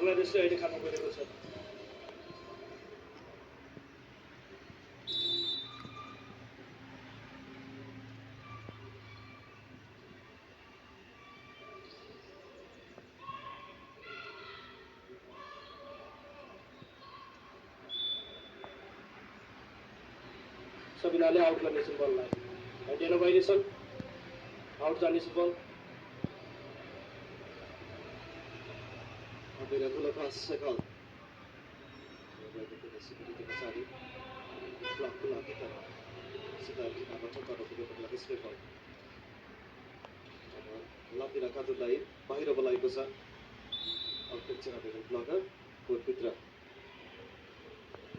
बङ्गलादेशले अहिले खानु परेको छ। सबिनाले आउट गर्नेछन् बललाई। डेनो भाइलेसन आउट जानेछ बल। Miracle pass Sekal. Security Masari. Block to Lakita. Security Nabata Karakudu Lakis Level. Lapira Katulai, Bahira Balaikosa. Our picture of a blogger, Put Pitra.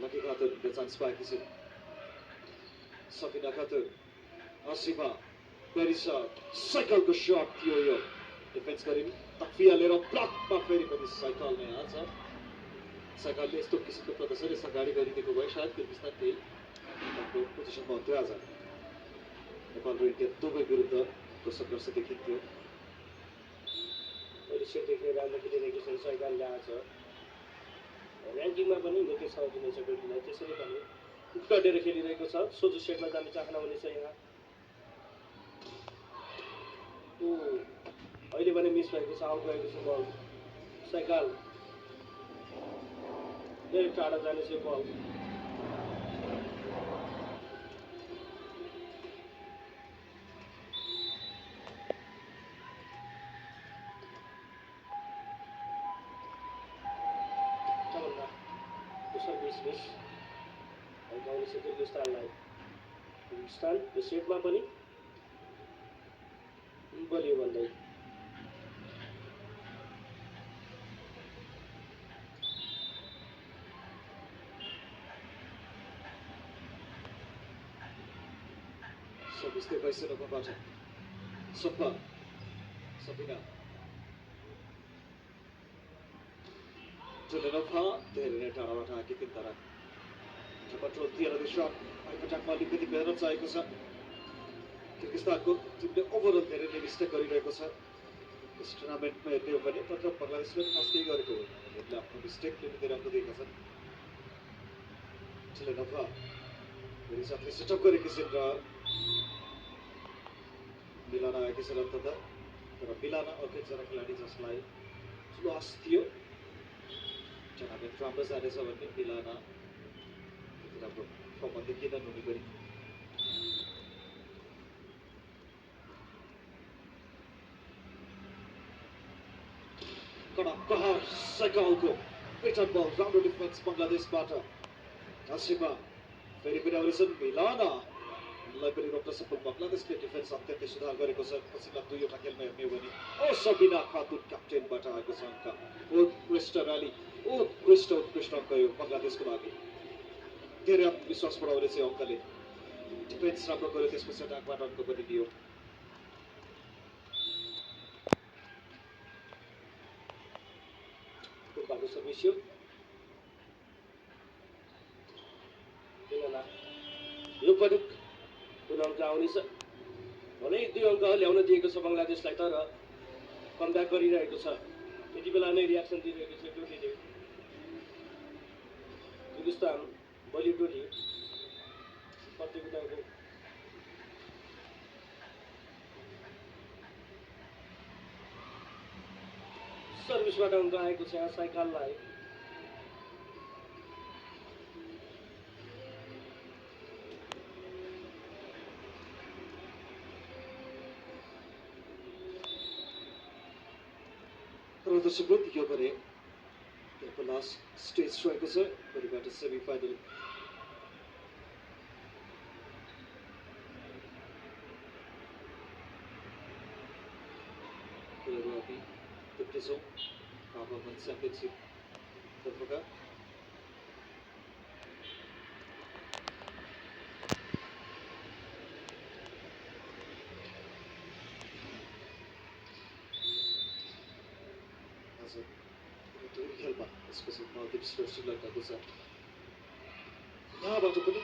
Lucky Katur gets on spike. Safina Katur. Asima. Very sharp. Cycle the shot, Yo. Defense करीब तकफिया ले रहा block पर फेरी पर इस cycle में आज sir cycle ले इसको किसी को प्रदर्शन इस गाड़ी करी देखो भाई शायद किर्गिस्तान के तो पोजीशन में होते आजा नेपाल रोड के दो भाई विरुद्ध तो सब कर सकते हैं क्यों और इसे देखने वाले के लिए देखिए साइकिल ले आज रैंकिंग में बनी लेकिन साउथ में से कोई नहीं जैसे नहीं बनी उत्तर डेरे खेली रही को साथ सोचो शेट में जाने चाहना होने से यहाँ तो अहिले भने मिस भएको छ आउट भएको छ बल साइकल धेरै टाढा जाने छ बल तबला दोस्रो मिस गाउँले चाहिँ किर्गिस्तानलाई किर्गिस्तान यो सेटमा पनि बलियो भन्दै इसके पैसे लोगों का है सुपर सबिना चले ना था तेरे ने टारा वाटा आके किन तरह जब पेट्रोल दिया ना दिशा आई पचाक मालिक के दिपेर चाहे कुछ किर्गिस्तान को जितने ओवरऑल तेरे ने मिस्टेक करी रहे कुछ इस टूर्नामेंट में इतने बने तो तब बांग्लादेश में खास कई बार को मतलब आपको मिस्टेक लेने तेरे आपको देखा सर चले ना था मेरे साथ में सेटअप करे किसी ने Milana आगे से रखता था, तो Milana और किस तरह खिलाड़ी जसलाई, लॉस थियो, चना में ट्रांबस आने से वरने Milana, कितना तो फॉर्मेट कितना नोनी करी, कड़ा कहाँ साइकिल को, पिटन बॉल, राउंड डिफेंस बांग्लादेश बाटा, आसिफा, फेरी पिनावरिसन Milana Library of the Simple Bangladesh defense अत्यंत सुधार गरेको छ पछिल्ला दुईवटा खेलमा हेर्ने हो भने ओ सबिना खातुन क्याप्टेन बताएको छ अङ्क उत्कृष्ट रैली उत्कृष्ट अङ्क यो बङ्गलादेशको लागि धेरै आत्मविश्वास बढाउने चाहिँ अङ्कले डिफेन्स राम्रो गर्यो त्यसपछि अट्याकबाट अङ्क पनि दियो बाटो सर्भिस यो पनि अङ्क आउनेछ भने 2 अङ्क ल्याउन दिएको छ बङ्गलादेशलाई तर कमब्याक गरिरहेको छ यति बेला नै रियाक्सन दिइरहेको छ टोलीले किर्गिस्तान बलियो टोली प्रतियोगिताको सर्भिसबाट अङ्क आएको छ यहाँ साइकललाई प्रदर्शन यो गरे त्यसको लास्ट स्टेज रहेको छ भोलिबाट सेमी फाइनल अभी तेप्टेछौँ वुमेन च्याम्पियनसिप तर्फका खेलमा यसपछि मालदिभ श्रीलङ्काको छ यहाँबाट पनि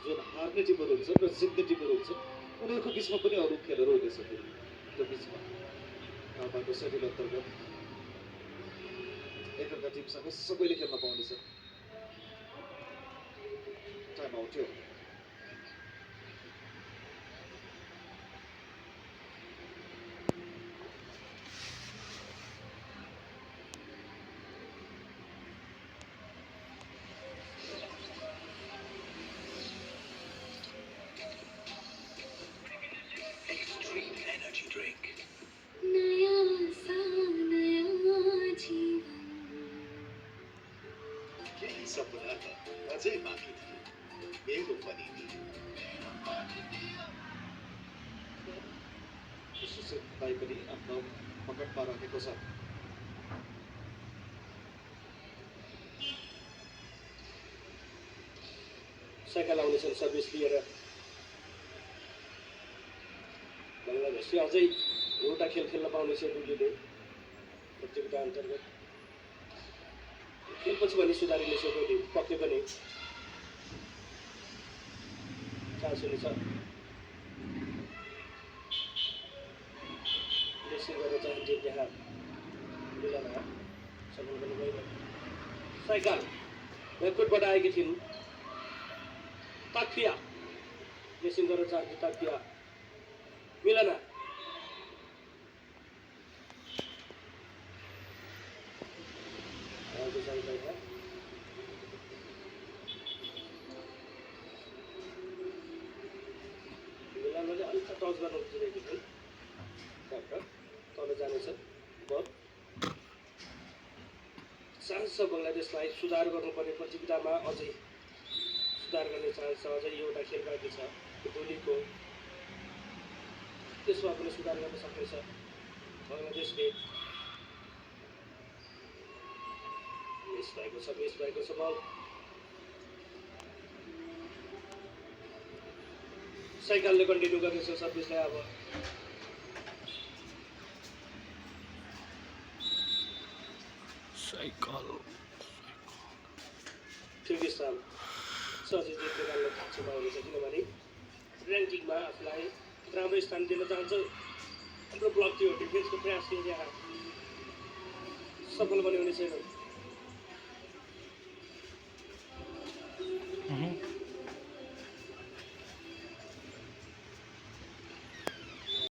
जुन हार्ने टिमहरू हुन्छ र जित्ने टिमहरू हुन्छ उनीहरूको बिचमा पनि अरू खेलहरू हुनेछ त्यो बिचमा यहाँबाट सेड्युल अन्तर्गत टिमसँग सबैले खेल्न पाउनेछ टाइम आउट हो नया सा नया जीवन केही सपना त अझै बाँकी थियो मेरो पनि सुशीललाई पनि आफ्नो पकडमा राखेको छ साइकल आउनेछन् सर्भिस लिएर बङ्गलादेशले अझै एउटा खेल खेल्न पाउनेछ टोलीले प्रतियोगिता अन्तर्गत खेलपछि भने सुधारिनेछ टोली पक्कै पनि चान्स हुनेछ रेसिङ गर्न चाहन्थे त्यहाँ मिलन सफल पनि गएन साइकल ब्याकफुटबाट आएकी थिइन् ताकिया रेसिङ गर्न चाहन्थे ताकिया मिलना मिलनले अलिक टच गर्न खोजिरहेको थियो डाक्टर तल जानेछ बल चान्स छ बङ्गलादेशलाई सुधार गर्नुपर्ने प्रतियोगितामा अझै सुधार गर्ने चान्स छ अझै एउटा खेल बाँकी छ टोलीको त्यसमा पनि सुधार गर्न सक्नेछ बङ्गलादेशले मिस भएको छ बल साइकलले कन्टिन्यू गर्नेछ सर्भिसलाई अब साइकल ठिक स्थान सहजै जित्ने गर्न सक्षम हुनेछ किनभने ऱ्याङ्किङमा आफूलाई राम्रो स्थान दिन चाहन्छ हाम्रो ब्लक थियो डिफेन्सको प्रयासले यहाँ सफल बन्ने हुने छैन